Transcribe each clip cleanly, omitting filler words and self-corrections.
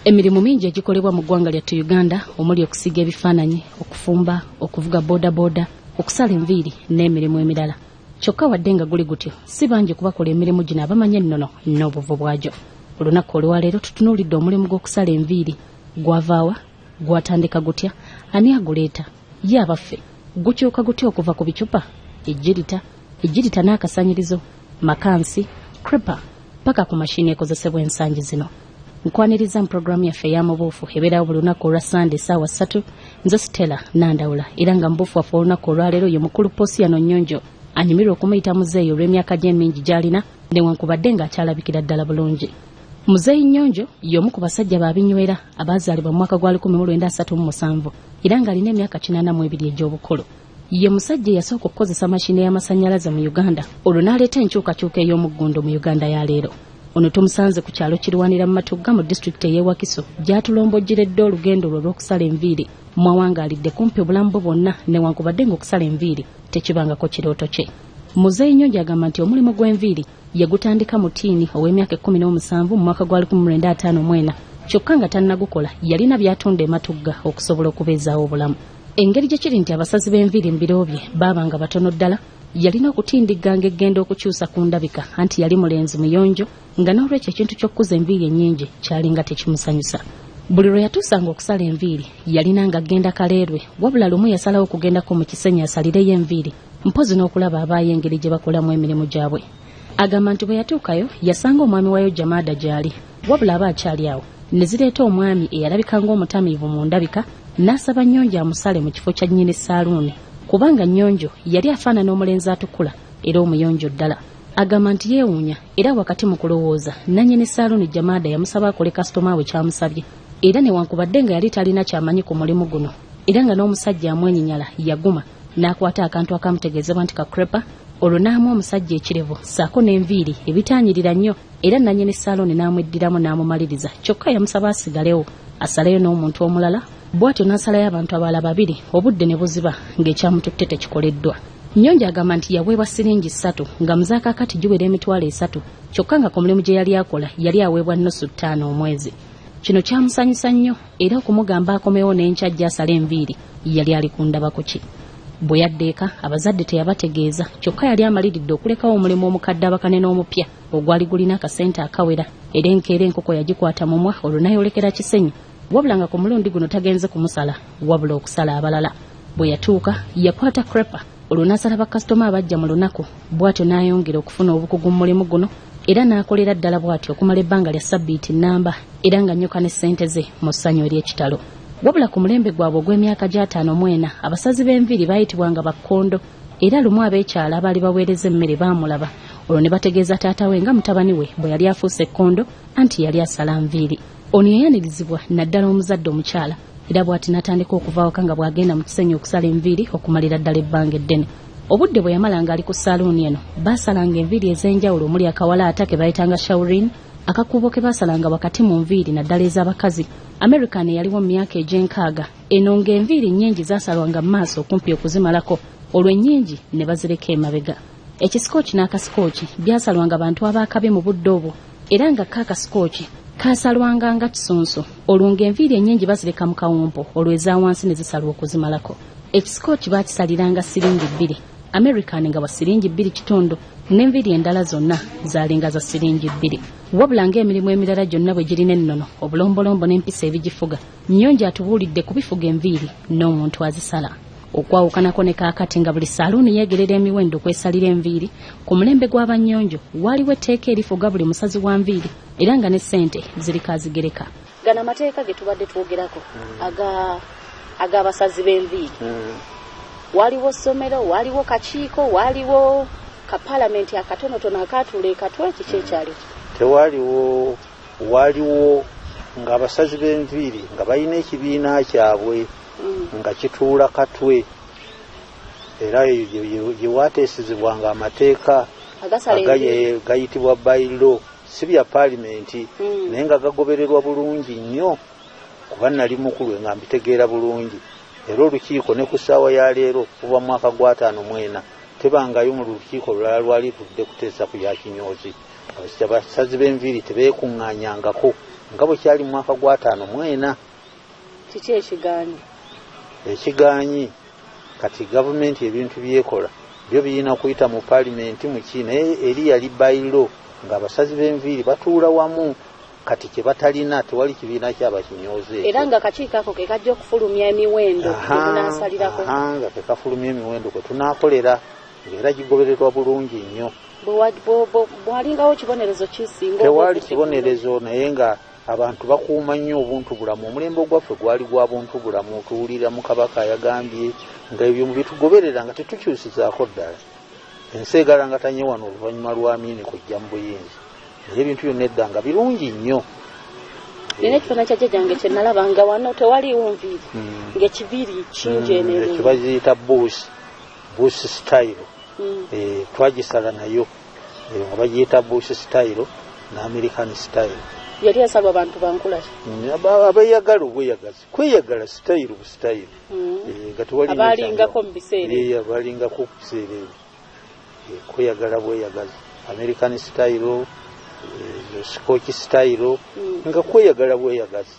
Emirimu mingi egikolebwa mu ggwanga lyattu Uganda omuli okusiiga ebifaananyi, okufumba, okuvuga bodaboda, okusala enviiri n'emirimu emirala. Kyokka wadde nga guli gutyo, si bangi ku bakola emirimu gino abamanyi ennono n'obuvo bwagyo. Olunaku olwaleero tutunuulidde omulimu gw'okusala enviiri. Gwava wa? Gwatandika gutya? Ani aguleeta? Ye abaffe, gukyuka gutya okuva ku bicupa, ejjirita, ejjirita n'akasanyirizo, makansi, crepa paka ku mashini ekozesebwa ensangi zino? Nkwaniriza mu pulogulaamu yaffe eya Mubuufu ebeerawo buli lunaku olwa Ssande essaawa 3. Nze Stella Nandawula era nga mubuufu waffe olunaku olwaleero ye mukulu Posiyano Nnyonjo, anyumirwa okumuyita muzeeyi olw'emyaka gye emingi gy'alina newankubadde ng'akyalabikira ddala bulungi. Muzeeyi Nnyonjo y'omu ku basajja babinywera abaazaalibwa mu mwaka gwa 1937 era ng'alina emyaka 82 egy'obukulu. Ye musajja eyasooka okukozesa mashini y'amasannyalaze mu Uganda, olwo n'aleeta enkyukakyuka ey'omuggundu mu Uganda ya leero. Ono tumusanze ku kyalo Kirwanira mu Matugga mu disitulikiti ey'e Wakiso gy'atulombojjeredde olugendo lwe olw'okusala enviiri mwawangaalidde kumpi obulamu bwe bwonna newankubadde ng'okusala enviiri tekibangako kirooto kye. Muzeeyi Nnyonjo agamba nti omulimu gw'enviiri yagutandika mu tiini ow'emyaka 17 mu mwaka gwa 1954, kyokka nga tannagukola yalina by'atunda e Matugga okusobola okubeezaawo obulamu. Engeri gye kiri nti abasazi b'enviiri mu biro bye baabanga batono ddala, yalina okutindigganga eggenda okukyusa ku ndabika anti yali mulenzi muyonjo nga n'olwekyo ekintu ky'okukuza enviiri ennyingi kyalinga tekimusanyusa. Buli lwe yatuusanga okusala enviiri yalinanga agenda Kaleerwe, wabula lumu yasalawo okugendako mu Kisenyi asalireyo enviiri mpozi n'okulaba abaayo engeri gye bakolamu emirimu gyabwe. Agamba nti bwe yatuukayo yasanga omwami waayo Jamaada gy'ali, wabula aba akyali awo ne zireeta omwami eyalabika ng'omutamiivu mu ndabika n'asaba Nnyonjo amusale mu kifo kya nnyini saaluuni kubanga Nnyonjo yali afaanana omulenzi atukula era omuyonjo ddala. Agamba nti yeewuunya era wakati mu kulowooza nannyini saaluuni Jamaada yamusaba akole kasitoma we ky'amusabye, era newankubadde nga yali talina ky'amanyi ku mulimu guno era nga n'omusajja amwenyinyala, yaguma n'akwata akantu akamutegeezebwa nti ka crepa, olwo n'amuwa omusajja ekirevu ssaako n'enviiri ebitaanyirira nnyo era nannyini saaluuni n'amweddiramu n'amumaliriza. Kyokka yamusaba asigalewo asaleyo n'omuntu omulala, bw'atyo n'asalayo abantu abalala babiri, obudde ne buziba ng'ekyamututte tekikoleddwa. Nnyonjo agamba nti yaweebwa siringi 3 nga muzaakaakati giwera 30,000, kyokka nga ku mulimu gye yali akola yali aweebwa 550 omwezi. Kino kyamusanyusa nnyo era okumugamba akomewo n'enkya ajja asale enviiri yali ali ku ndaba ku ki. Bwe yadda eka abazadde teyabategeeza, kyokka yali amaliridde okulekawo omulimu omukadde abakane n'omupya ogwali gulina akasente akawera, era enkeera enkoko yagikwata mumwa olwo n'ayolekera Kisenyi, wabula nga ku mulundi guno tagenze kumusala wabula okusala abalala. Bwe yatuuka yakwata crepa olwo n'asala bakasitoma abajja mu lunaku, bw'atyo n'ayongera okufuna obukugu mu mulimu guno era n'akolera ddala bw'atyo okumala ebbanga lya ssabbiiti nnamba era nga nnyuka ne ssente ze mu ssanyu ery'ekitalo. Wabula ku mulembe gwabwe ogw'emyaka gy'ataano mu ena abasazi b'enviiri baayitibwanga bakkondo, era lumu ab'ekyalo abaali baweereza emmere baamulaba olwo ne bategeeza taata we nga mutabani we bwe yali afuuse ekkondo anti yali asala nviiri. Ono yayanirizibwa naddala omuzadde omukyala, era bw'ati n'atandika okuva awaka nga bw'agenda mu Kisenyi okusala enviiri okumalira ddala ebbanga eddene. Obudde bwe yamala ng'ali ku saaluuni eno baasalanga enviiri ez'enjawulo omuli akawalaata ke bayitanga shaurin, akakuubo ke baasalanga wakati mu nviiri naddala ez'abakazi, American eyaliwo mu myaka egy'enkaaga eno ng'enviiri nnyingi zaasalwanga mu maaso okumpi okuzimalako, olwo ennyingi ne bazireka emabega. Ekisikooki n'akasikooki byasalwanga bantu abaakabi mu budde obwo, era nga ko akasikooki kaasalwanga nga kisunsu, olwo ng'enviiri ennyingi bazireka mu kawumpo, olwo eza wansi ne zisalwa okuzimalako. Ekisikooki baakisaliranga siringi 2, American nga wa siringi 2.5, n'enviiri endala zonna zaalinga za siringi 2. Wabula ng'emirimu emirala gyonna bwe girina ennono, obulombolombo n'empisa ebigifuga, Nnyonjo atubuulidde ku bifuga enviiri n'omuntu azisala. Okwawukanako ne kaakati nga buli saaluuni yeegerera emiwendo okwesalira enviiri, ku mulembe gw'Abannyonjo waaliwo etteeka erifuga buli musazi wa nviiri era nga ne ssente ziriko azigereka. Gano amateeka ge tubadde twogerako ag'abasazi b'enviiri, waaliwo ssomero, waaliwo kakiiko, waaliwo ka paalamenti akatonotono akaatuula ekatwe, kiki ekyaliwo? Tewaliwo. Waliwo ng'abasazi b'enviiri nga balina ekibiina kyabwe nga kituula Katwe, era eyo gye waateesezebwanga amateeka gayitibwa bylaw, si bya paalimenti, naye nga gagobererwa bulungi nnyo kuba nali mukulu nga mbitegeera bulungi. Era olukiiko ne ku ssaawa ya leero kuva mu mwaka gwa 54 tebangayo mu lukiiko lulala lwali tudde kuteesa ku ya kinyoozi. Abasazi b'enviiri tebeekuŋŋaanyangako nga bwe kyali mu mwaka gwa 54. Kiki ekigaanyi? Ekigaanyi kati gavumenti ebintu byekola byo birina kuyita mu paalimenti muki, naye eri yali bylaw ng'abasazi b'enviiri batuula wamu. Kati kye batalina, tewali kibiina kyabakinyooze. Era nga akakiiko ako ke kajja okufulumya emiwendo gye tunaasalirako. Nga ke kafulumya emiwendo kwe tunaakolera, ng'era gigobererwa bulungi nnyo. Bwalingawo kibonerezo kisinga? Tewali kibonerezo, naye nga abantu bakuuma nnyo obuntu bulamu. Omulembe ogwaffe gwali gwa buntu bulamu. Tuwulira mu Kabaka yagambye nga ebyo bitugoberera nga tetukyusizaako ddala. Ensi egalangatanye wano oluvannyuma lwa Amini kujja mu buyinza, naye ebintu byonna edda nga birungi nnyo. Nina ekifaananyi kya jjajjange kye nalaba nga wano tewaliiwo nviiri, ng'ekiviiri kingi eno. Ekyo baziyita bush style. Twagisala nayo nga bagiyita bush style ne American style. Yali esalwa bantu bankula ki? Abeeyagala obweyagazi, kweyagala style bu style. Nga tewali nnyo. Abaalingako mu biseera ebyo. Abalingako ku biseera ebyo. Kweyagala bweyagazi, American style, Scotch style, nga kweyagala bweyagazi.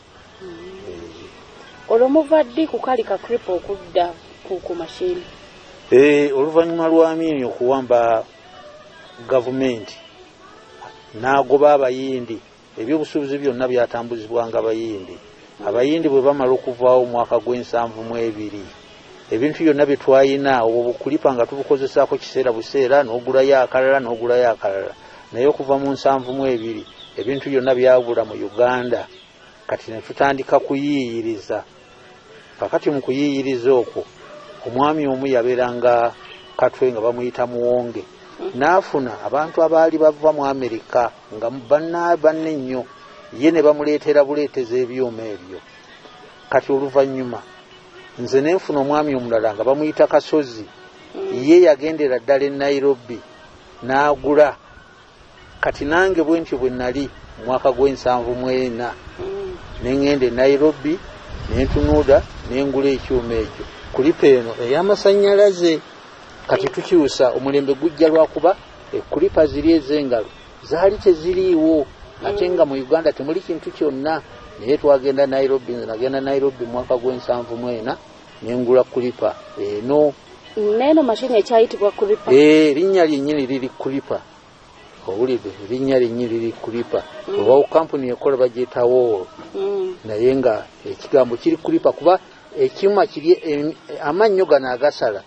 Olwo muva ddi ku kali ka clipper okudda ku mashini? Oluvannyuma lwa Amini okuwamba gavumenti n'agoba Abayindi, ebyobusuubuzi byonna byatambuzibwanga Bayindi. Abayindi bwe bamala okuvaawo omwaka gw'e72, ebintu byonna bye twayina, obwo bu clipper nga tubukozesaako kiseera buseera, n'ogulayo akalala n'ogulayo akalala. Naye okuva mu 72 ebintu byonna byabula mu Uganda. Kati ne tutandika kuyiiyiriza. Kakati mu kuyiiyiriza okwo, omwami omu yabeeranga Katwe nga bamuyita Muwonge, n'afuna abantu abaali bava mu Amerika nga banna banne nnyo, ye ne bamuleetera buleeteza ebyuma ebyo. Kati oluvannyuma nze nenfuna omwami omulala nga bamuyita Kasozi. Ye yagendera ddala e Nairobi n'agula. Kati nange bwe ntyo bwe nali mu mwaka gw'e74, ne ŋŋenda e Nairobi, ne ntunuuda, ne ngula ekyuma ekyo, clipper eno ey'amasannyalaze. Kati tukyusa omulembe gujja, lwakuba e clipper ziri ez'engalo zaali teziriiwo, ate nga mu Uganda temuli kintu kyonna. Naye twagenda Nairobi, nze nagenda Nairobi mu mwaka gw'e74 ne ngula clipper eno. Neeno mashini ekyayitibwa clipper? Erinnya lyennyini liri clipper. Owulidde, erinnya lyennyini liri clipper. Oba kampuni ekola bagiyita Wahl, naye nga ekigambo kiri clipper, kuba ekyuma kiri amannyo gano agasala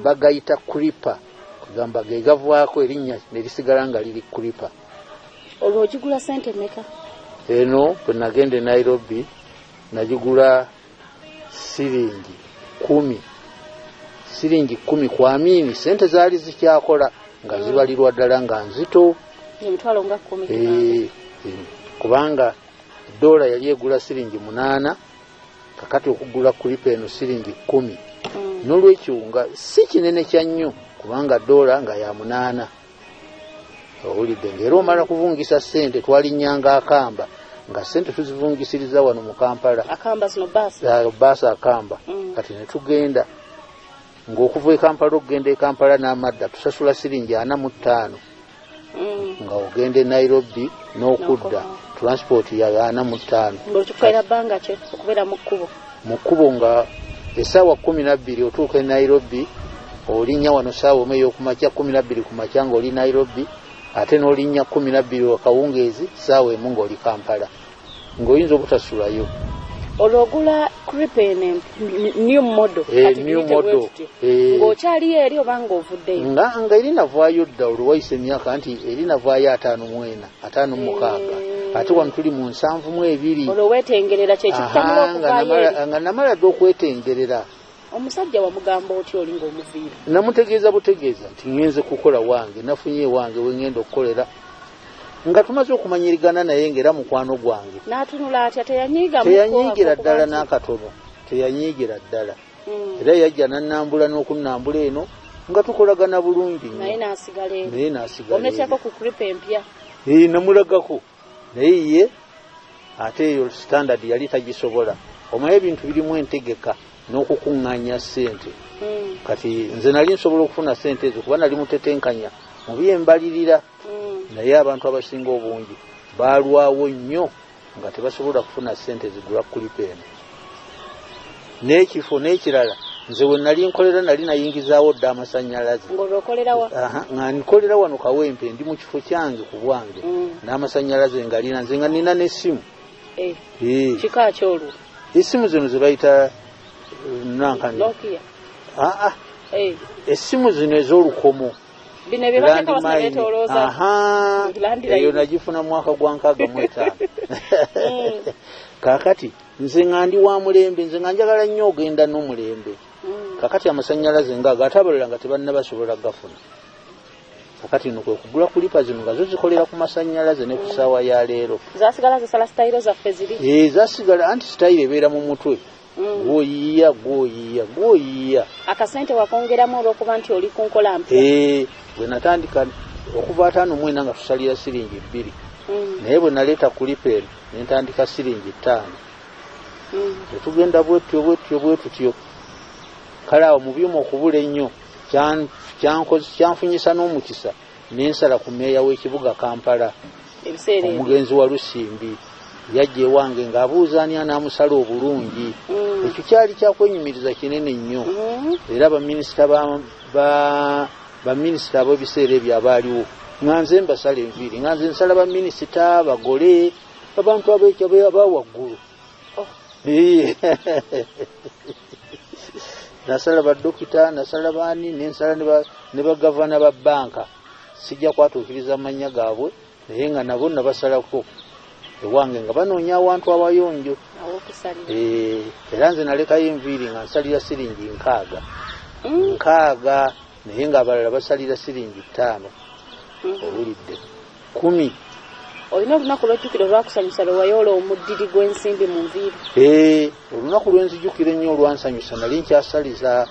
bagayita clipper, kugamba ge gavaako erinnya ne lisigala nga liri clipper. Olwo ogigula sente mmeka? Eno bwe nagenda e Nairobi nagigula siringi 10, siringi 10 kwa Amini. Sente zaali zikyakola nga zibalirwa ddala nga nzito. Emitwalo nga 10. Kubanga dola yali egula siringi 8, kakati okugula clipper eno siringi 10. N'olwekyo nga si kinene kya nnyo, kubanga dola nga ya 8. Owulidde, ngaera omala kuvungisa sente, twalinnyanga akamba, nga sente tuzivungisiriza wano mu Kampala. Akamba zino baasi? Baasi akamba. Kati ne tugenda ng'okuva e Kampala okugenda e Kampala n'amadda tusasula siringi 45. Nga ogenda e Nairobi n'okudda, N'okomawo. Transport ya 45. Ng'okikukaira bbanga ki okubeera mu kkubo? Mu kkubo nga essaawa 12 otuuka e Nairobi. Olinnya wano saawa 1 ey'okumakya, 12 ku makya ng'oli Nairobi, ate n'olinnya 12 akawungeezi, saawa 1 ng'oli Kampala, ng'oyinza obutasulayo. Olwo ogula clipper eno new model? Kati New giyite model. bwe tutyo. Ng'okyaliyo eri oba ng'ovuddeyo? Nga eri navaayo dda. Olwo wayise emyaka nti eri navaayo 54, 56, ate wano tuli mu 72. Olwo weetengerera kyekikutamula Aha, nga okuvaayo eri? Nga namala dda okwetengerera. Omusajja wamugamba otya oli ng'omuviira? Namutegeeza butegeeza nti ŋŋenze kukola wange, nafunye ewange we ŋŋenda okukolera, nga tumaze okumanyirigana naye ngaera mukwano gwange. N'atunula atya? Teyanyiiga? Teyanyiigira ddala n'akatono, teyanyiigira ddala. Era yajja nannambula n'okunnambula eno nga tukolagana bulungi nnyo. Naye n'asigala eri? Naye n'asigala eri. Omuleeterako ku clipper empya? Namulagako, naye ye ate eyo standard yali tagisobola. Omanyi ebintu birimu entegeka n'okukuŋŋaanya ssente. Kati nze nali nsobola okufuna ssente ezo kuba nali mutetenkanya mu byembalirira, naye abantu abasinga obungi baalwawo nnyo nga tebasobola kufuna ssente zigula clipper eno. N'ekifo n'ekirala, nze we nali nkolera nali nayingizaawo dda amasannyalaze. Ng'olwokolerawa? Nga nkolera wano Kawempe, ndi mu kifo kyange ku bwange, n'amasannyalaze ngalina, nze nga nina n'essimu. Kika ki olwo? Essimu zino ze bayita nankani. Nokia? Aa, essimu zino ez'olukomo. Bino ebyo bateeka basina beetoolooza. Eyo nagifuna mu mwaka gwa 65. Kaakati nze nga ndi wa mulembe, nze nga njagala nnyo ogenda n'omulembe. Kakati amasannyalaze ngaago ate abalala nga tebannabasobola gafuna. Kakati no kwe kugula clipper zino nga zo zikolera ku masannyalaze ne ku ssaawa ya leero. Zasigala zisala sitayiro zaffe ziri? Zasigala, anti sitayiro ebeera mu mutwe. Gwoyiiya gwoyiiya gwoyiiya. Akasente wakongeramu olw'okuba nti oli ku nkola mpya? Bwe natandika okuva 54 nga tusalira siringi 2. Naye bwe naleeta clipper eno ne ntandika siringi 5. Tetugenda bwetutyo bwetutyo bwetutyo. Kale awo mu byuma okubula ennyo kyanfunyisa n'omukisa ne nsala ku meeya w'ekibuga Kampala, omugenzi wa Lusimbi. Yajja ewange ng'abuuza ani anaamusala obulungi. Ekyo kyali kyakwenyumiriza kinene nnyo. Era baminisita ab'ebiseera ebyo abaaliwo nga nze mbasala enviiri, nga nze nsala baminisita, bagole, abantu abawaggulu. Nasala badokita, nasala baani, nensala ne bagavana ba banka. Sijja kwatuukiriza amannya gaabwe, naye nga nabo nabasalako ewange nga banoonya awantu awayonjo. Era nze nalekayo enviiri nga nsalira siringi 6. 6, naye ng'abalala basalira siringi 5. Owulidde 10. Olina olunaku lw'ojjukira olwakusanyusa lwe wayoola omuddiri gw'ensimbi mu nviiri? Olunaku lwenzijukira ennyo olwansanyusa, nali nkyasaliza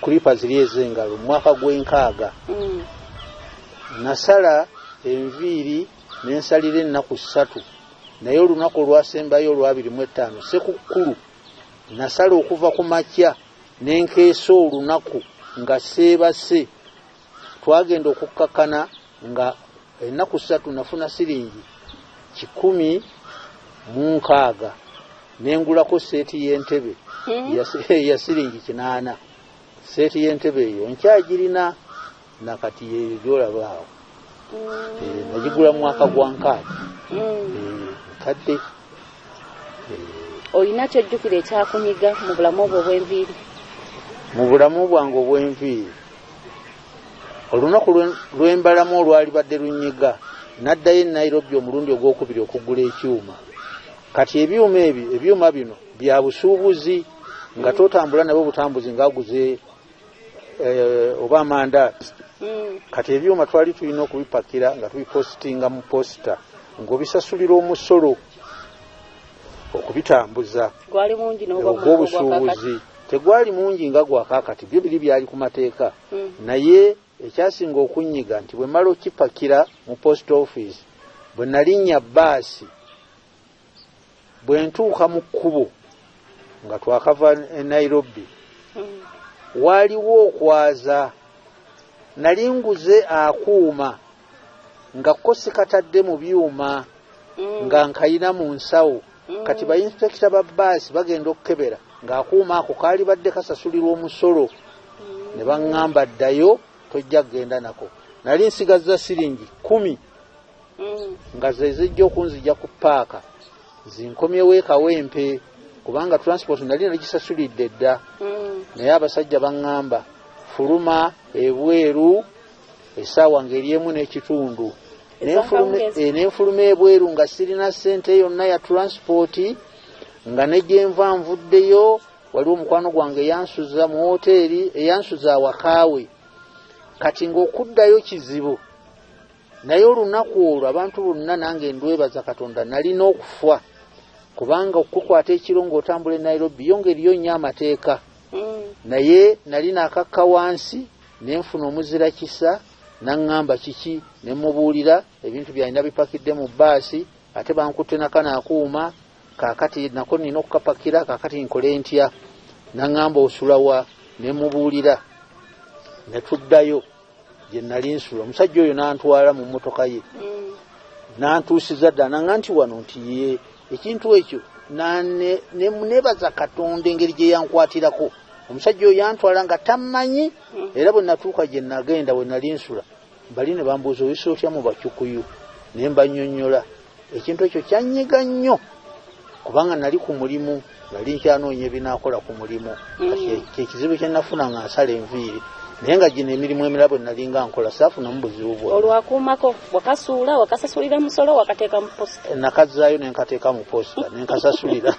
clipper ziri ez'engalo mu mwaka gw'enkaaga. Nasala enviiri ne nsalira ennaku 3, naye olunaku olwasembayo olwa 25 Ssekukkulu nasala okuva ku makya ne nkeesa olunaku nga seebase. Twagenda okukkakkana nga ennaku 3 nafuna siringi 160 nengulako seeti y'entebe ya siringi 8. Seeti y'entebe eyo nkyagirina nakati yeeyo gy'olaba awo. Nagigula mu mwaka gwa 60. Kadde. Olina ky'ojjukira ekyakunyiga mu bulamu bwo obw'enviiri? Mu bulamu bwange obw'enviiri, olunaku lw'embalamu olwalibadde lunyiga, naddayo e Nairobi omulundi ogwokubiri okugula ekyuma. Kati ebyuma ebyo, ebyuma bino bya busuubuzi, nga totambula nabo butambuzi ng'aguze oba amandazi. Kati ebyuma twali tulina okubipakira nga tubipositinga mu posita, ng'obisasulira omusolo okubitambuza. Gwali mungi ogw'obusuubuzi tegwali mungi nga gwakaakati, byo biri byali ku mateeka. Naye ekyasinga okunyiga nti bwe mmala okipakira mu post office, bwe nalinnya bbaasi, bwe ntuuka mu kkubo nga twakava e Nairobi, waaliwo okwaza. Nali nguze akuuma nga ko sikatadde mu byuma, nga nkayina mu nsawo. Kati ba inspector ba bbaasi bagenda okukebera ng'akuuma ako kaali badde kasasulirwa omusolo. Ne baŋŋamba ddayo tojja kugenda nako. Nali nsigazza siringi 10 nga ze zijja okunzija ku paaka zinkomyewo e Kawempe, kubanga transport nali nagisasulidde dda. Naye abasajja baŋŋamba fuluma ebweru essaawa ng'eri 1.5. Nenfuluma ebweru nga sirina ssente yonna ya transport, nga ne gye nva nvuddeyo waliwo omukwano gwange eyansuza mu woteeri, eyansuza awakaawe. Kati ng'okuddayo kizibu. Naye olunaku olwo abantu bonna nange ndwebaza Katonda nalina okufa, kubanga okukwata ekiro ng'otambula e Nairobi yo ng'eriyo nnyo amateeka. Naye nali naakakka wansi ne nfuna omuzira kisa, naŋŋamba kiki, ne mubuulira ebintu byalina bipakidde mu bbaasi, ate bankutte nakano akuuma, kaakati nako nina okukapakira, kaakati nkole ntya? Naŋŋamba osula wa? Ne mubuulira. Ne tuddayo gye nali nsula. Omusajja oyo n'antwala mu mmotoka ye, n'antuusiza ddala, naŋŋa nti wano nti ye Ekintu ekyo nebaza Katonda engeri gye yankwatirako. Omusajja oyo yantwala nga tammanyi, era bwe natuuka gye nagenda we nali nsula, bali ne bambuuza oyisa otya mu Bakyukuyu, ne mbannyonnyola. Ekintu ekyo kyanyiga nnyo kubanga nali ku mulimu, nali nkyanoonya ebinaakola ku mulimu. Kyekizibu kye nafuna nga nsala enviiri, naye nga gino emirimu emirala bwe nali nga nkola saafunamu buzibu bwonna. Olwakuumako wakasuula, wakasasulira musolo, wakateeka mu posita? Nakazzaayo ne nkateeka mu posita ne nkasasulira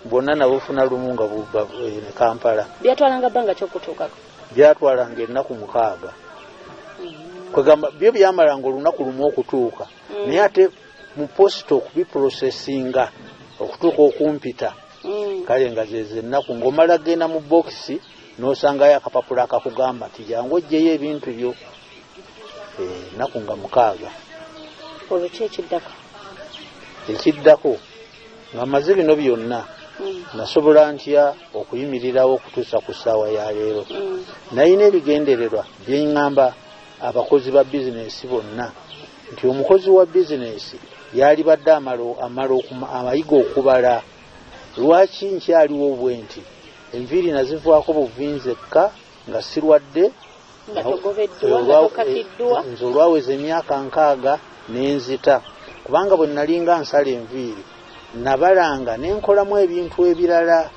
bwonna nabufuna lumu nga bubba ne Kampala. Byatwalanga bbanga ki okutuukako? Byatwalanga ennaku 6. Kwegamba byo byamalanga olunaku lumu okutuuka, naye ate mu posita okubiprosesinga okutuuka okumpita, kale nga zezo ennaku ng'omala genda mu bokisi n'osangayo akapapula akakugamba nti jangu oggyeyo ebintu byo. Ennaku nga 6. Olwo ki ekiddako? Ekiddako nga mmaze bino byonna, nasobola ntya okuyimirirawo okutuusa ku ssaawa ya leero? Nalina ebigendererwa bye ŋŋamba abakozi ba bizinensi bonna nti omukozi wa bizinensi yalibadde amala amayiga okubala. Lwaki nkyaliwo bwe nti? Enviiri nazivaako buvi nzekka nga sirwadde, nga togobeddwa, nga tokakiddwa. Nze olwaweza emyaka 60 ne nzita, kubanga bwe nalinga nsala enviiri nabalanga ne nkolamu ebintu ebirala,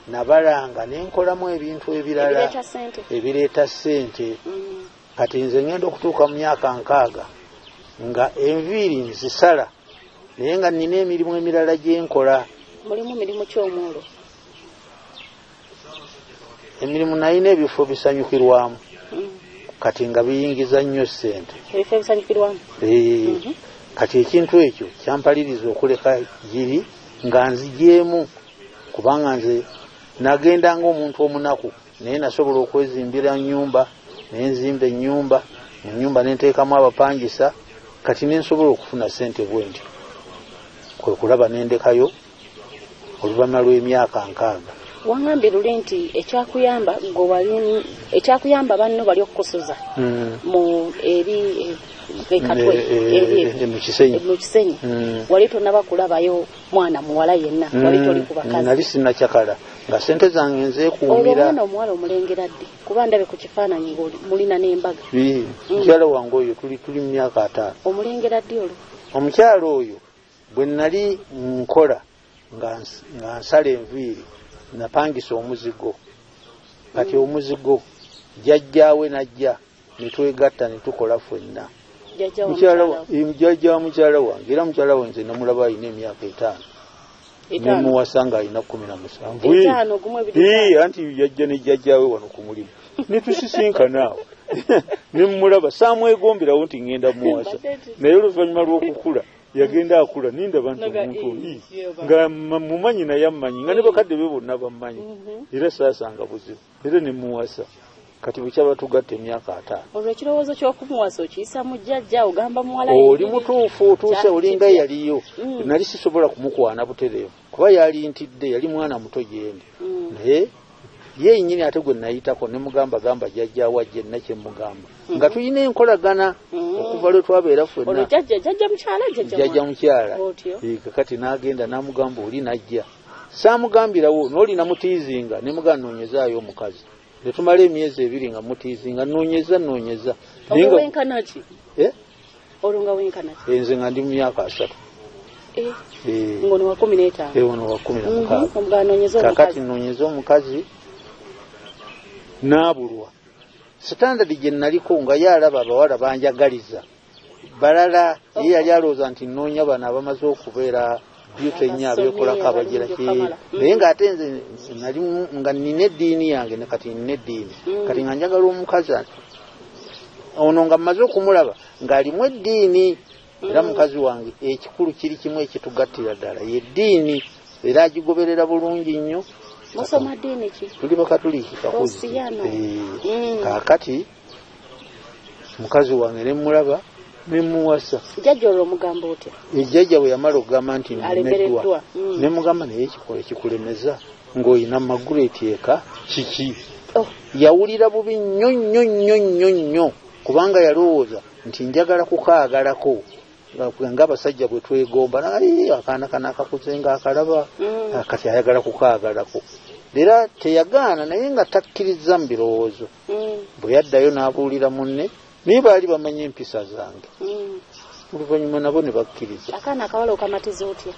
nabalanga ne nkolamu ebintu ebirala ebireeta ssente. Ebireeta ssente. Kati nze ngenda okutuuka mu myaka 60 nga enviiri nzisala, naye nga nina emirimu emirala gye nkola. Mulimu mirimu ki omwolwo? Emirimu nalina ebifo bisanyukirwamu, kati nga biyingiza nnyo ssente. Ebifo ebisanyukirwamu? Kati ekintu ekyo kyampaliriza okuleka giri nga nzigyemu, kubanga nze nagenda ng'omuntu omunaku, naye nasobola okwezimbira nnyumba, nenzimba ennyumba, mu nnyumba nenteekamu abapangisa, kati nensobola okufuna ssente bwe ntyo. Kwe kulaba nendekayo oluvannyuma lw'emyaka 60. Wangambye luli nti ekyakuyamba gwe wali, ekyakuyamba banno bali okukusuza mu eri ekatwe eri mu Kisenyi. Mu Kisenyi. Wali tonaba kulabayo mwana muwala yenna, wali toli ku bakazi? Nali sinnakyakala, nga ssente zange Olwo nzeekuumira. Omwana omuwala omulengera ddi? Kuba ndabe ku kifaananyi ng'oli mulina n'embaga. Mukyala wange oyo tuli mu myaka 50. Omulengera ddi olwo? Omukyala oyo bwe nali nkola nga nsala enviiri, napangisa omuzigo. Kati omuzigo jjajjaawe najja ne twegatta ne tukola ffenna. Jjajja wa Mukyala mukyala wo? Jjajja wa mukyala wange, era mukyala we nze namulaba alina emyaka 5. 5? Nemuwasa ng'alina 17. 5 gumu ebiri 5. Anti yajja ne jjajjaawe wano ku mulimu ne tusisinkana awo ne mmulaba, saamwegomberawo nti ŋŋenda muwasa, naye oluvannyuma lw'okukula yagenda akula nindaba nti omuntu oli nga mumanyi naye ammanyi, nga ne bakadde be bonna bammanyi, era saasanga buzibu, era ne muwasa. Kati bwe tugatta emyaka 50. Olwo ekirowoozo ky'okumuwasa okiyisa mu jjajja, ogamba muwala Oli yennyini? mutuufu, otuuse olinga yaliyo. Nali sisobola kumukwana butereevu kuba yali ntidde, yali mwana muto gyendi, naye ye yennyini ate gwe nayitako ne mugamba gamba jjajja wajje nna kye mugamba nga tulina enkolagana okuva lwe twabeera Olwo ffenna. jjajja mukyala, jjajja Jjajja mwana. mukyala. Otyo. Kakati n'agenda n'amugamba oli najja, saamugambirawo n'oli namutiizinga ne mugamba noonyezaayo omukazi, ne tumala emyezi 2 nga mutiizinga noonyeza noonyeza, naye Olwo nga wenkana ki? Eh? Olwo nga wenkana ki? Nze nga ndi mu myaka 30. Ng'ono wa 15? Ono wa 16. Omugamba noonyeza Kakati omukazi. Noonyeza omukazi n'abulwa. Standard gye naliko nga ye alaba abawala banjagaliza balala, ye yali alowooza nti nnoonya bano abamaze okubeera beauty ennyo, Abasomye, abeekolako abagira ki, abalungi naye ng'ate nze nali nga nnina eddiini yange, ne kati nnina eddiini. Kati nga njagala omukazi ono nga mmaze okumulaba ng'alimu eddiini, era mukazi wange ekikulu kiri kimu ekitugattira ddala yeddiini, era agigoberera bulungi nnyo. Musoma ddiini ki? Tuli Bakatuliki kakuzi. Osiyano. Kaakati mukazi wange ne mulaba ne muwasa. Jjajja olwo omugamba otya? Ejjajja bwe yamala okugamba nti nnemeddwa, Alemereddwa. Ne mugamba naye ekikola ekikulemeza ng'olina Magureti eka kiki? Oh. Yawulira bubi nnyo nnyo nnyo nnyo nnyo, kubanga yalowooza nti njagala kukaagalako. Ng'abasajja bwe twegomba, naye akaana kano akakuze ng'akalaba, kati ayagala kukaagalako. Era teyagaana, naye nga takkiriza mu birowoozo. Bwe yaddayo n'abuulira munne, naye baali bamanyi empisa zange. Oluvannyuma nabo ne bakkiriza. Akaana akawala okamatiza otya?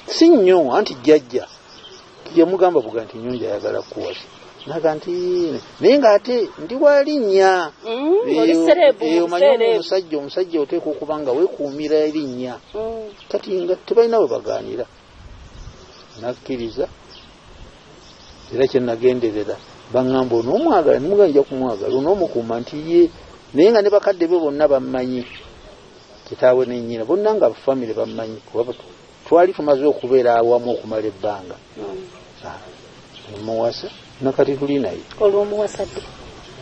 Si nnyo, anti jjajja yamugamba buga nti Nnyonjo ayagala kuwasa. Naga nti naye ng'ate ndi wa linnya. Omanyi omusajja oteekwa okuba nga weekuumira erinnya. Kati nga tebalina we bagaanira. Nakkiriza, era kye nagenderera baŋŋamba onoomwagala, ne mugamba nja kumwagala, onoomukuuma nti ye. Naye nga ne bakadde be bonna bammanyi, kitaawe ne nnyina bonna nga famire bammanyi, kuba twali tumaze okubeera awamu okumala ebbanga. Muwasa nakati tuli naye. Olw'omuwasa ddi?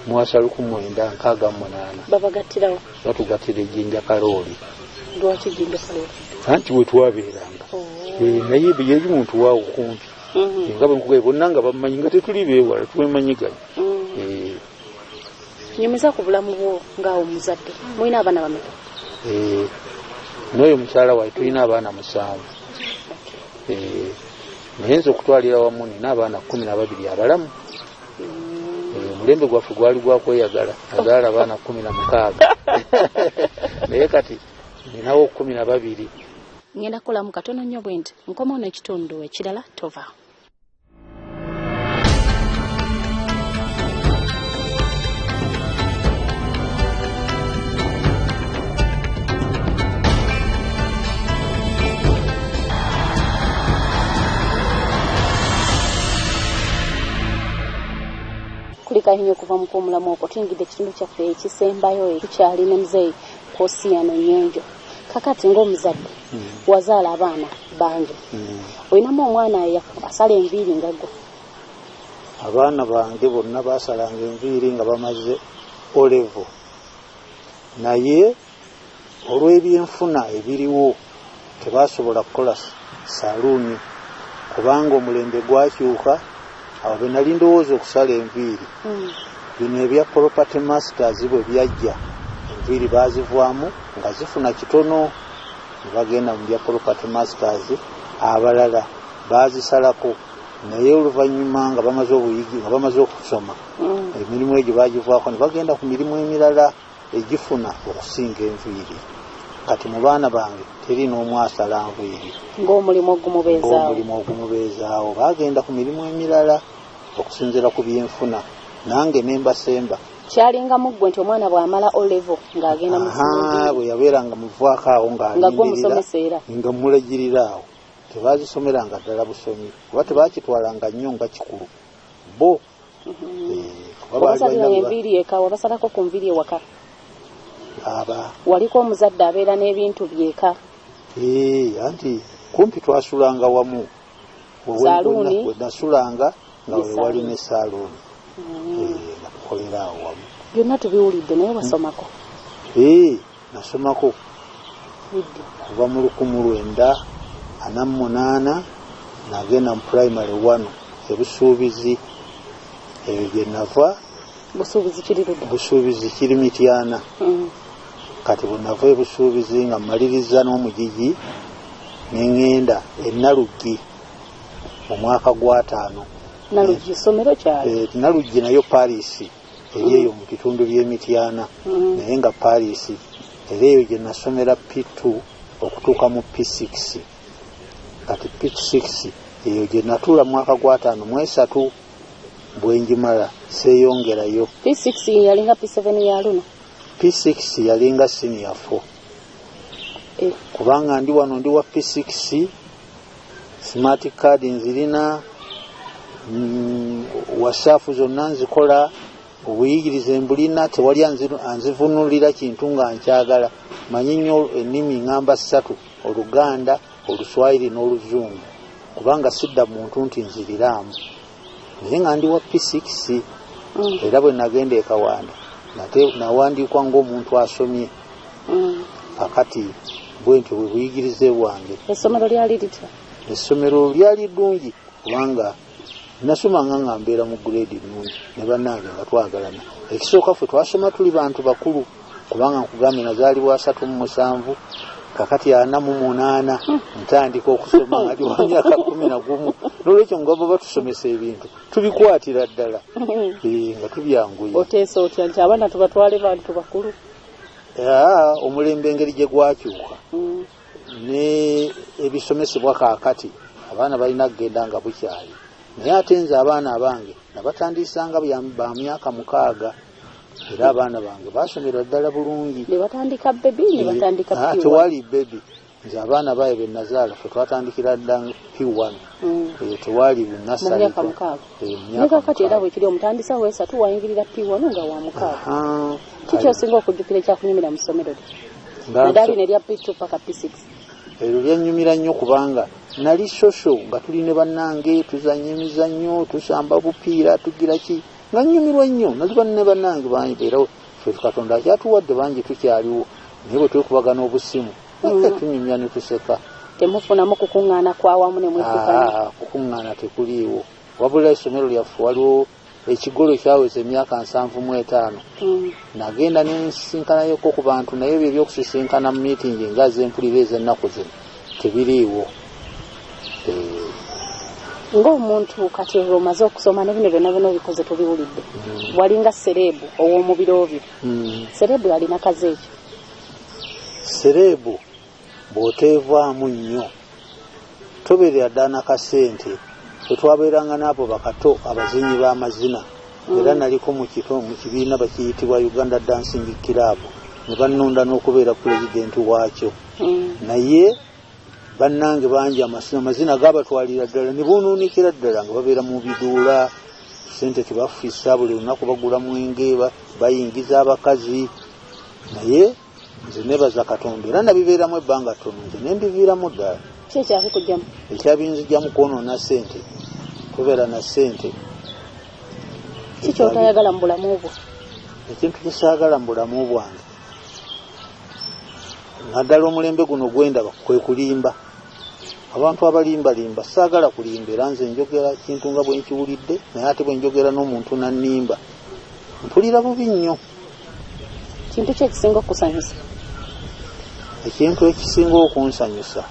Muwasa 1968. Babagattirawo? Batugattira ejjinja Kalooli. Lwaki jjinja Kalooli? Anti bwe twabeeranga. Naye yali muntu waawo kumpi. Nga bwe nkugambye bonna nga bammanyi, nga tetuli beewala, twemanyiganye. Nyumiza ku bulamu bwo nga omuzadde. Mulina abaana bameka? N'oyo mukyala wange tulina abaana 7. Naye nze okutwalira wamu nina abaana 12 abalamu. Omulembe gwaffe gwali gwa kweyagala, nazaala abaana 16. Naye kati ninawo 12. Ngenda kukolamu katono nnyo bwe nti nkomawo n'ekitundu ekirala, tova. Kulika nnyo okuva mu kuwummulamu okwo, tuyingidde ekitundu kyaffe ekisembayo tukyali ne muzeeyi Kosiyano Nnyonjo. Kakati ng'omuzadde wazaala abaana bangi, olinamu omwana asala enviiri nga ggwe? Abaana bange bonna baasalanga enviiri nga bamaze O-level, naye olw'ebyenfuna ebiriwo tebasobola kukola saluuni, kubanga omulembe gwakyuka. Awo bwe nali ndowooza okusala enviiri, bino ebya property masters bwe byajja, enviiri baazivaamu nga zifuna kitono, ne bagenda mu bya property masters. Abalala baazisalako, naye oluvannyuma nga bamaze obuyigi, nga bamaze okusoma, emirimu egyo baagivaako ne bagenda ku mirimu emirala egifuna okusinga enviiri. Kati mu baana bange teri n'omu asala nviiri ng'omulimu ogumubeezaawo. Baagenda ku mirimu emirala okusinziira ku byenfuna, nange ne mbasemba. Kyalinga mu ggwe nti omwana bw'amala O-level ng'agenda mu ssomero, bwe yabeeranga muvaako awo ng'alindirira, nga mulagirira awo. Tebaazisomeranga ddala busomi, kuba tebaakitwalanga nnyo nga kikulu bo. Wabasalira enviiri eka, wabasalako ku nviiri ewaka? Aba waliko omuzadde abeera n'ebintu byeka? Anti kumpi twasulanga wamu. We nasulanga nga we wali ne saluuni, nga tukolera awo wamu. Byonna tubiwulidde, naye wasomako? Nasomako kuva mu 1948 nagenda mu primary 1 ebusuubizi. Eyo gye nava. Busuubizi kiri ludda? Busuubizi kiri Mityana. Kati bwe nava ebusuubizi nga mmaliriza n'omugigi, ne ŋŋenda e Naluggi mu mwaka gwa 5. Naluggi ssomero kyali? Naluggi nayo Paris, eri eyo mu bitundu by'e Mityana, naye nga Paris. Era eyo gye nasomera P2 okutuuka mu P6. Kati P6 eyo gye natuula mu mwaka gwa 5 mu 3, bwe njimala seeyongerayo. P6 yalinga P7 ya luno? P6 yalinga senior 4. Kubanga ndi wano ndi wa P6, smart card nzirina, wasaafu zonna nzikola, obuyigirize mbulina, tewali anzivunulira kintu nga nkyagala. Manyi nnyo ennimi ŋŋamba 3, Oluganda, Oluswayiri n'Oluzungu, kubanga sidda muntu nti nziriraamu. Naye nga ndi wa P6. Era bwe nagenda e Kawanda nawandiikwa ng'omuntu asomye. Kakati bwe ntyo bwe buyigirize bwange. Essomero lyali litya? Essomero lyali ddungi, kubanga nasomanga nga mbeera mu grade nnungi ne bannange nga twagalana. Ekisooka ffe twasoma tuli bantu bakulu, kubanga nkugambye nazaalibwa 37, Kakati 48 ntandika okusoma nga ndi wa myaka 11. N'olwekyo nga bo batusomesa ebintu tubikwatira ddala, nga tubyanguye. Oteesa otya nti abaana tubatwale bantu bakulu? Omulembe engeri gye gwakyuka ne ebisomesebwa kaakati abaana balina kugenda nga bukyali. Naye ate nze abaana abange nabatandisanga ba myaka 6, era abaana bange basomera ddala bulungi. Ne batandika baby, ne batandika P1. Tewali baby. Nze abaana baye be nazaala ffe twatandikira dda P1. Tewali nursery. Mu myaka 6. Ne kakati era bwe kiri omutandisa w'esatu wayingirira P1 nga wa 6. Kiki osinga okujjukira ekyakunyumira mu ssomero lyo? Naddala lino erya P2 paka P6. Eryo lyannyumira nnyo kubanga nali social, nga tuli ne bannange, tuzannya emizannyo, tusamba bupiira, tugira ki, nga nnyumirwa nnyo. Nali ne bannange bangi, era ffe Katonda akyatuwadde bangi tukyaliwo, naye bwe twekubagana obusimu tunyumya ne tuseka. Temufunamu kukuŋŋaana kwawamu ne mwekukanya? Kukuŋŋaana tekuliiwo. Wabula essomero lyaffe waliwo ekigolo kyaweza emyaka 75. Nagenda ne nsisinkanayoko ku bantu, naye ebyo ebyokusisinkana mu miitingi nga zempulira ez'ennaku zino tebiriiwo. Ng'omuntu kati omaze okusoma ne bino byonna byonna obikoze tobiwulidde, walinga sereebu ow'omu biro byo. Sereebu alina kaze ekyo? Sereebu bw'oteevaamu nnyo tobeerera ddala na kasente. Tetwabeeranga n'abo bakato abazinyi b'amazina. Era naliko mu kibiina bakiyitibwa Uganda Dancing Club, ne bannonda n'okubeera pulezidenti waakyo. Naye bannange bangi amazina gabatwalira ddala ne boonoonekera ddala, nga babeera mu biduula, sente tebafissa, buli lunaku bagula mwenge, bayingiza abakazi. Naye nze nebaza Katonda, era nabibeeramu ebbanga ttono, nze ne mbiviiramu ddala. Ki ekyabikugyamu? Ekyabinzigyamu kwonoona ssente, kubeera na ssente. Ki ky'otayagala mu bulamu bwo? Ekintu kye saagala mu bulamu bwange naddala omulembe guno gwendaba kwe kulimba. Abantu abalimbalimba saagala kulimba, era nze njogera kintu nga bwe nkiwulidde, naye ate bwe njogera n'omuntu nannimba mpulira bubi nnyo. Kintu ki ekisinga okukusanyusa? Ekintu ekisinga okunsanyusa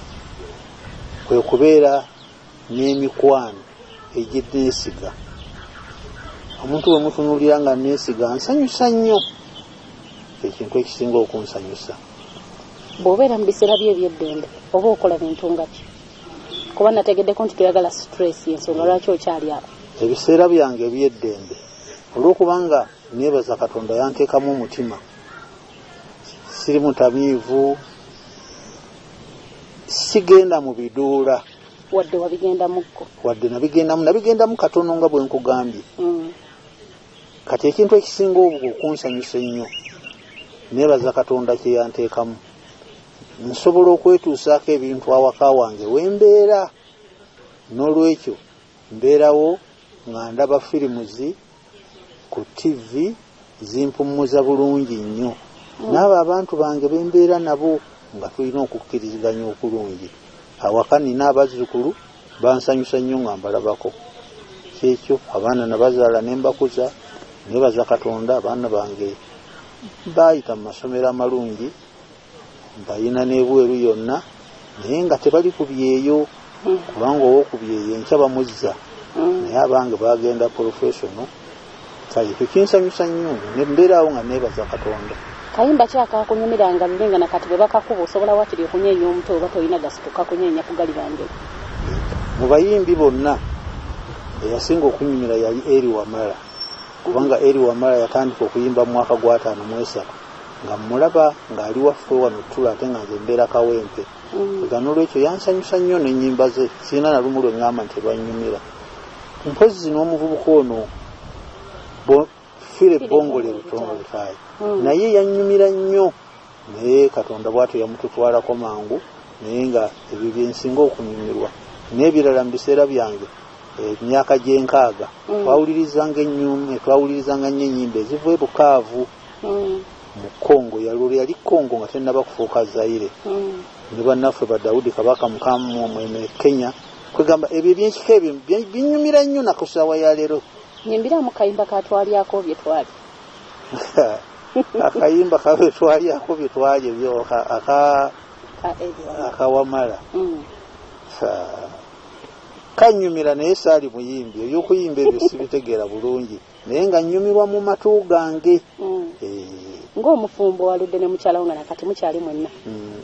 kwe kubeera n'emikwano egyeneesiga. Omuntu bwe mutunuulira nga neesiga nsanyusa nnyo, ekintu ekisinga okunsanyusa. Bw'obeera mu biseera byo eby'eddembe oba okola bintu nga ki? Kuba nategeddeko nti toyagala stress, ensonga lwaki okyali awo? Ebiseera byange eby'eddembe olw'okubanga neebaza Katonda yanteekamu omutima, siri mutamiivu, sigenda mu biduula. Wadde wabigendamukko? Wadde nabigendamu katono nga bwe nkugambye. Kati ekintu ekisinga okunsanyusa ennyo neebaza Katonda kye yanteekamu, nsobola okwetuusaako ebintu awaka wange wembeera. N'olwekyo mbeerawo nga ndaba firimuzi ku TV, zimpummuza bulungi nnyo. N'abo abantu bange bembeera nabo nga tulina okukkiriziganya okulungi. Awaka nina abazzukulu bansanyusa nnyo nga mbalabako. Kyekyo abaana nabazaala ne mbakuza, nebaza Katonda abaana bange baayita mu masomero amalungi, mbayina n'ebweru yonna, naye nga tebali ku byeyo, kubanga ow'okubyeyo enkya bamuzza. Naye abange bagenda professional. Kale ekyo kinsanyusa nnyo, ne mbeeraawo nga neebaza Katonda. Kayimba ki akakunyumiranga luli nga nakati bwe bakakuba osobola wakiri okunyeenya omutwe oba tolina gasituka kunyeenya kugalibangero? Mu bayimbi bonna eyasinga okunyumira yali Eri Wamala, kubanga Eri Wamala yatandika okuyimba mu mwaka gwa 53 nga mmulaba ng'ali waffe wano Ttula, ate nga nze mbeera Kawempe. Nga n'olwekyo yansanyusa nnyo n'ennyimba ze, sirina na lumu lwe ŋŋamba nti lwannyumira. Mpozzi n'omuvubuka ono Philip Bongole Lutongole naye yannyumira nnyo, naye Katonda bw'atyo yamututwalako mangu, naye nga ebyo bye nsinga okunyumirwa. N'ebirala mu biseera byange emyaka gy'enkaaga twawulirizanga nnyo ennyimba eziva e Bukaavu mu Kongo. Yali Kongo nga tennaba kufuuka Zaire. Ne bannaffe ba Daudi Kabaka Mukamu mwene Kenya. Kwegamba ebyo ebyenkika ebyo binyumira nnyo na ku ssaawa ya leero. Nyimbiramu kayimba katwalyako bye twali. Akayimba kabetwalyako bye twali ebyo aka Akawamala kanyumira, naye saali muyimbi, ebyokuyimba ebyo sibitegeera bulungi, naye nga nnyumirwa mu matu gange. Ng'omufumbo waludde ne mukyalawo nga nakati mukyali mwenna,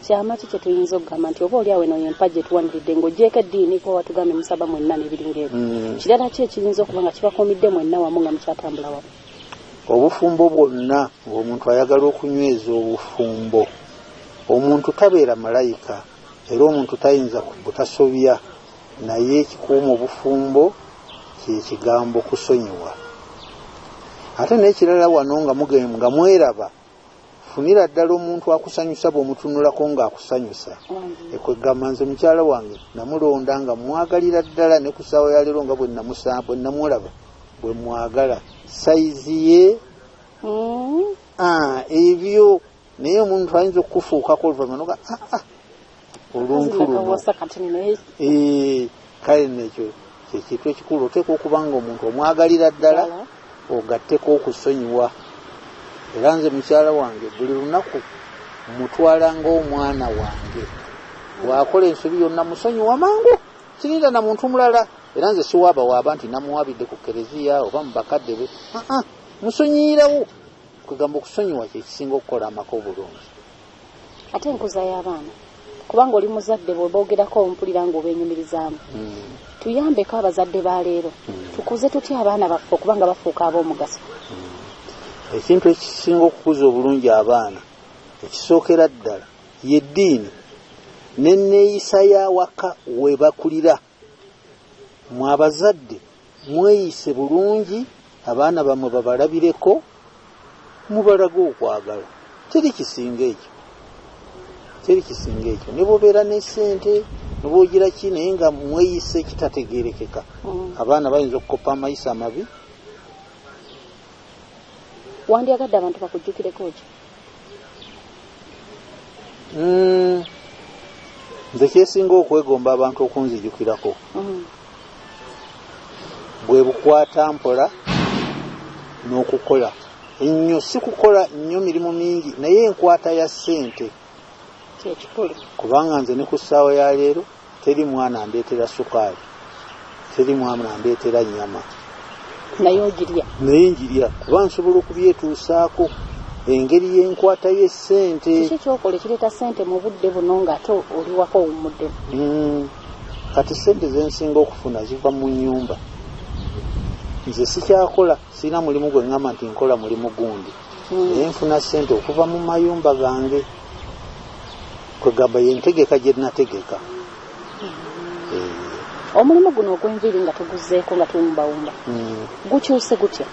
kyama ki kye tuyinza okugamba nti oba oli awo eno yempajja etuwaniridde, ng'ogyeko eddiini kuba watugambye musaba mwenna n'ebiringa ebyo, kirala ki ekiyinza okuba nga kibakuumidde mwenna wamu nga mukyatambula wamu? Obufumbo bwonna ng'omuntu ayagala okunyweza obufumbo, omuntu tabeera malayika era omuntu tayinza butasobya, naye ekikuuma obufumbo kyekigambo kusonyiwa. Ate n'ekirala wano nga mweraba, funira ddala omuntu akusanyusa bw'omutunulako ng'akusanyusa. Ekwegamba nze mukyala wange namulonda nga mwagalira ddala, ne ku ssaawa ya leero nga bwe namulaba bwe mwagala, sayizi ye ebyo. Naye omuntu ayinza okukufuukako oluvannyuma noga oluntu luno. Kale nekyo kyekintu ekikulu, oteekwa okuba nga omuntu omwagalira ddala ogatteko okusonyiwa. Era nze mukyala wange buli lunaku mutwala ng'omwana wange, bw'akola ensobi yonna musonyiwa mangu, sirinda na muntu mulala. Era nze siwaabawaaba nti namuwaabidde ku kereziya oba mu bakadde be, musonyiyirawo. Kwegamba okusonyiwa kyekisinga okukola amaka obulungi. Ate enkuza y'abaana, kubanga oli muzadde bw'oboogerako ompulira ng'obeenyumirizaamu, tuyambeko abazadde ba leero, tukuze tutya abaana baffe okubanga bafuuka ab'omugaso? Ekintu ekisinga okukuza obulungi abaana ekisookera ddala y'eddiini n'enneeyisa y'awaka we bakulira. Mwe abazadde mweyise bulungi, abaana bammwe babalabireko, mubalage okwagala. Teri kisinga ekyo, teri kisinga ekyo. Ne bw'obeera ne ssente ne bw'ogira ki, naye nga mweyise kitategeerekeka, abaana bayinza okukopa amayisa amabi. Wandyagadde abantu bakujjukireko ki? Nze kyesinga okwegomba abantu okunzijukirako bwe bukwata mpola n'okukola ennyo. Si kukola nnyo mirimu mingi, naye enkwata ya ssente kyekikulu. Kubanga nze ne ku ssaawa ya leero teri mwana andeetera sukaali, teri mwana andeetera nnyama, naye ogirya. Naye njirya kuba nsobola okubyetuusaako engeri y'enkwata y'essente. Kiki kyokola ekireeta ssente mu budde buno ng'ate oli waka owummuddemu? Kati ssente zensinga okufuna ziva mu nnyumba. Nze sikyakola, sirina mulimu gwe ŋŋamba nti nkola mulimu gundi, naye nfuna ssente okuva mu mayumba gange. Kwegamba yentegeka gye nategeka. Omulimu guno ogw'enviiri nga tuguzeeko nga tuwumbawumba, gukyuse gutya?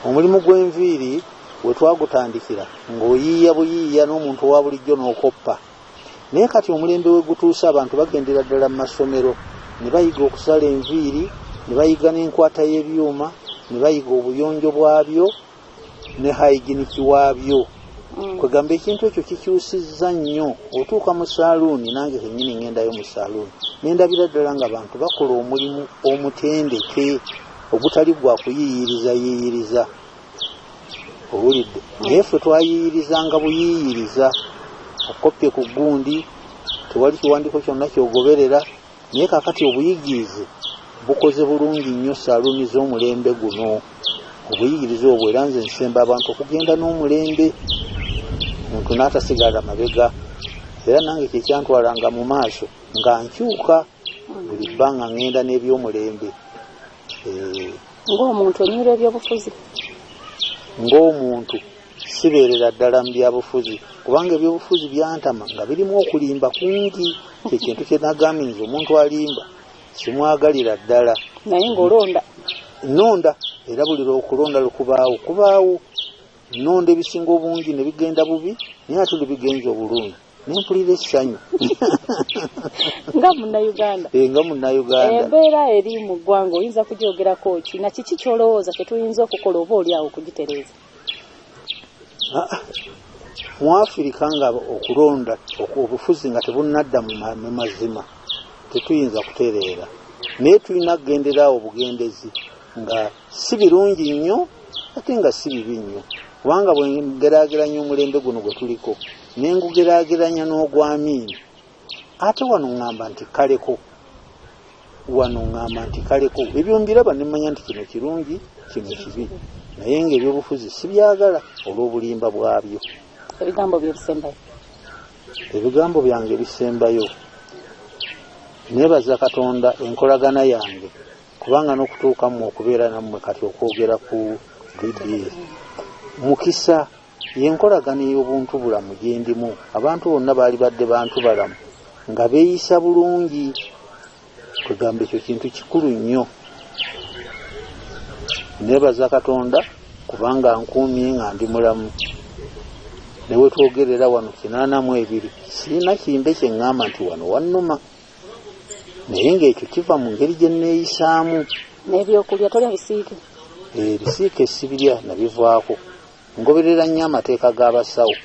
Omulimu gw'enviiri we twagutandikira ng'oyiiya buyiiya n'omuntu owa bulijjo n'okoppa, naye kati omulembe we gutuuse abantu bagendera ddala mu masomero ne bayiga okusala enviiri, ne bayiga n'enkwata y'ebyuma, ne bayiga obuyonjo bwabyo ne hayiginiki waabyo. Kwegamba ekintu ekyo kikyusizza nnyo. Otuuka mu saaluuni, nange kennyini ŋŋendayo mu saaluuni nendabira ddala nga abantu bakola omulimu omutendeke ogutali gwa kuyiiyiriza yiiyiriza. Owulidde? Naye ffe twayiiyirizanga buyiiyiriza, okopye ku gundi, tewali kiwandiiko kyonna kyogoberera. Naye kaakati obuyigirize bukoze bulungi nnyo saaluuni z'omulembe guno. Obuyigirize obwo era nze nsemba abantu okugenda n'omulembe, omuntu n'atasigala mabega. Era nange kyekyantwalanga mu maaso nga nkyuka buli bbanga ŋŋenda n'ebyomulembe. Ng'omuntu onyumirwa ebyobufuzi? Ng'omuntu sibeerera ddala mu byabufuzi, kubanga ebyobufuzi byantama nga birimu okulimba kungi. Kyekintu kye nagambye nze omuntu alimba simwagalira ddala. Naye ng'olonda? Nonda, era buli lwokulonda lukubaawo kubaawo. Nonda ebisinga obungi ne bigenda bubi, naye ate lwe bigenza obulungi nempulira essanyu. Nga munnayuganda. Nga munnayuganda. Embeera eri mu ggwanga oyinza kugyogerako ki, na kiki ky'olowooza kye tuyinza okukola oba oli awo okugitereeza? Mu Afirika nga okulonda obufuzi nga tebunnadda mu mazima tetuyinza kutereera, naye tulina kugenderaawo obugendezi nga si birungi nnyo ate nga si bibi nnyo. Kubanga bwe ngeraageranya omulembe guno gwe tuliko ne ngugeraageranya n'ogw'Amiini, Ate wano ŋŋamba nti kaleko, wano ŋŋamba nti kaleko. Ebyo mbiraba ne mmanya nti kino kirungi, kino kibi, naye ng'ebyobufuzi sibyagala olw'obulimba bwabyo. Ebigambo bye bisembayo? Ebigambo byange ebisembayo, neebaza Katonda enkolagana yange, kubanga n'okutuuka mmwe okubeera nammwe kati okwogera ku BBS mukisa. Yenkolagana ey'obuntu bulamu gye ndimu. Abantu bonna baali badde bantu balamu nga beeyisa bulungi. Kwegamba ekyo kintu kikulu nnyo. Neebaza Katonda kubanga nkuumye nga ndi mulamu. Ne we twogerera wano 82, sirina kimbe kye ŋŋamba nti wano wannuma, naye ng'ekyo kiva mu ngeri gye nneeyisaamu. N'ebyokulya tolya bisiike? Ebisiike sibirya, nabivaako. Ngoberera nnyo amateeka g'abasawo,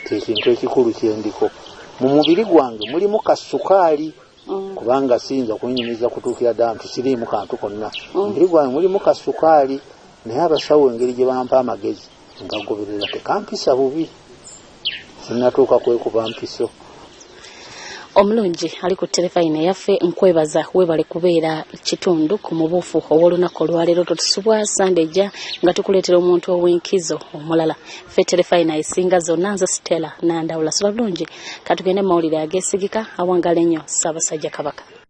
kyekintu ekikulu kyendiko. Mu mubiri gwange mulimu kasukaali, kubanga siyinza kunyumiza kutuukira ddala nti siriimu kantu konna. Mubiri gwange mulimu kasukaali, naye abasawo engeri gye bampa amagezi ngagoberera, tekampisa bubi, sinnatuuka kwekuba mpiso. Omulungi ali ku terefayina eyaffe, nkwebaza, weebale kubeera kitundu ku mubuufu ow'olunaku olwaleero. Totusubwa Sande ejja nga tukuleetera omuntu ow'enkizo omulala. Ffe terefayina esinga zonna, nze Stella Nandawula. Sula bulungi, katugende mu mawulire ageesigika. Awangala ennyo Ssaabasajja Kabaka.